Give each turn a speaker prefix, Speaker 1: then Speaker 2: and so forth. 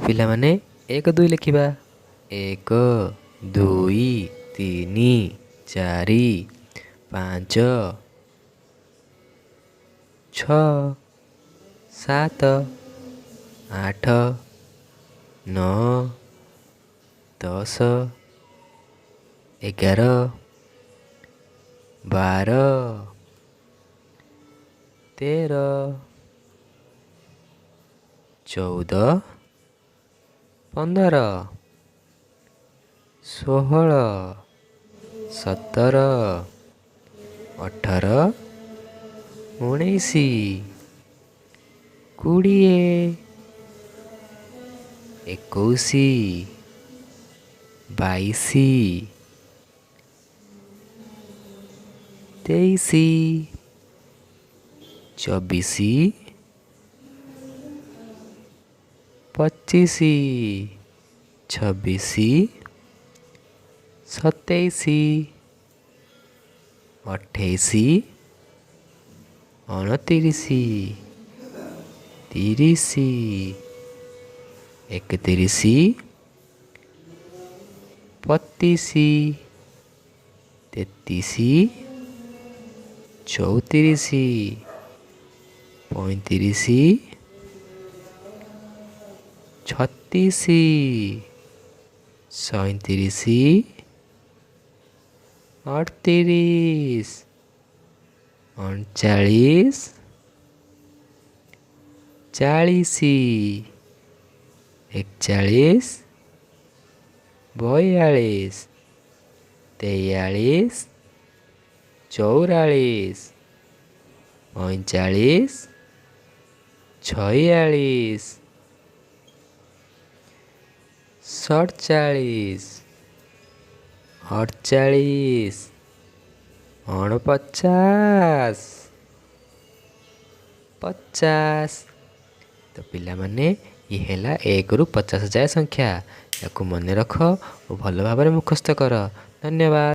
Speaker 1: ପିଲାମାନେ, 1 2 ଲେଖିବା। 1, 2, 3, 4, 5, 6, 7, 8, 9, 10, 11, 12, 13, 14, 15, 16, 17, 18, 19, 20, 21, 22, 23, 24, 25, 26, 27, 28, 29, 30, 31, 32, 33, 34, 35, 36, 37, 38, 39, 40, 41, 42, 43, 44, 45, 46, 47, 48, 49, 50। ତ ପିଲାମାନେ, ଇଏ ହେଲା 1ରୁ 50 ଯାଏ ସଂଖ୍ୟା। ୟାକୁ ମନେ ରଖ ଓ ଭଲ ଭାବରେ ମୁଖସ୍ଥ କର। ଧନ୍ୟବାଦ।